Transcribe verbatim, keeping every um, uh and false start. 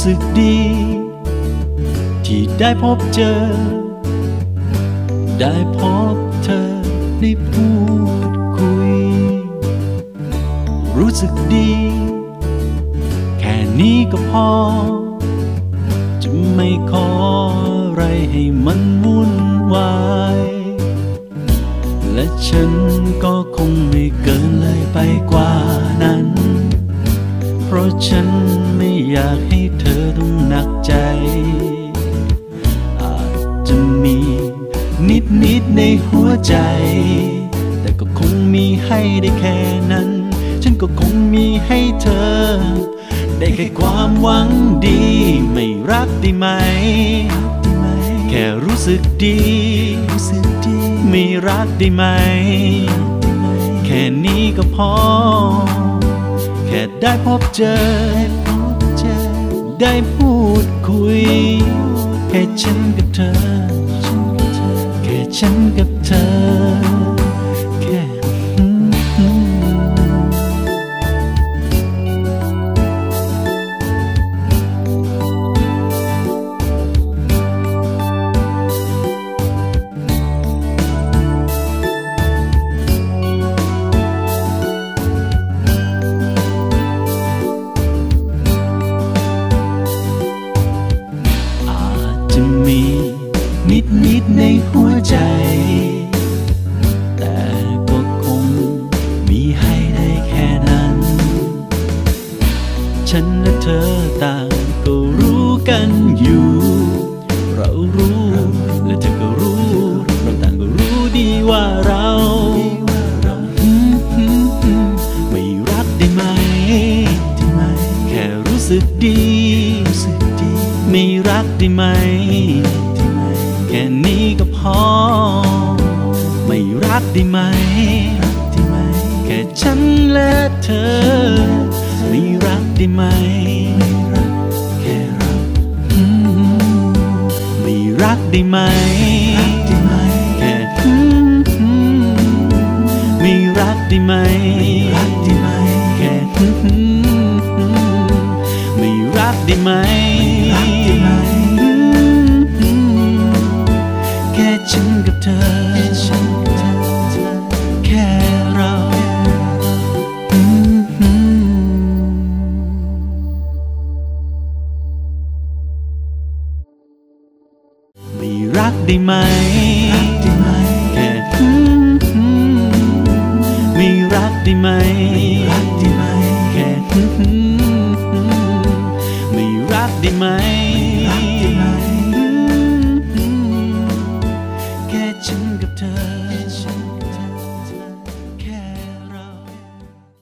สึกดี ที่ได้พบเจอ ได้พบเธอ ได้พูดคุย รู้สึกดี แค่นี้ก็พอ จะไม่ขออะไรให้มันวุ่นวาย และฉันก็คงไม่เกินเลยไปกว่านั้น เพราะฉันไม่อยากให้เธอต้องหนักใจ อาจจะมีนิดๆ ในหัวใจ แต่ก็คงมีให้ได้แค่นั้น ฉันก็คงมีให้เธอ ได้แค่ความหวังดี ไม่รักได้ไหม แค่รู้สึกดี ไม่รักได้ไหม แค่นี้ก็พอ แค่ได้พบเจอ ได้พูดคุย แค่ฉันกับเธอ แค่ฉันกับเธอ แค่ อาจจะมีนิดๆ ในหัวใจ แต่ก็คงมีให้ได้แค่นั้น ฉันและเธอต่างก็รู้กันอยู่ เรารู้ และเธอก็รู้ เราต่างก็รู้ดีว่าเรา ไม่รักได้ไหม แค่รู้สึกดี ไม่รักได้ไหม แค่นี้ก็พอ ไม่รักได้ไหม แค่ฉันและเธอ ไม่รักได้ไหม แค่เรา ไม่รักได้ไหม แค่ ไม่รักได้ไหม แค่ ไม่รักได้ไหม แค่ฉันกับเธอ แค่เรา ไม่รักได้ไหม แค่ ไม่รักได้ไหม แค่ ไม่รักได้ไหม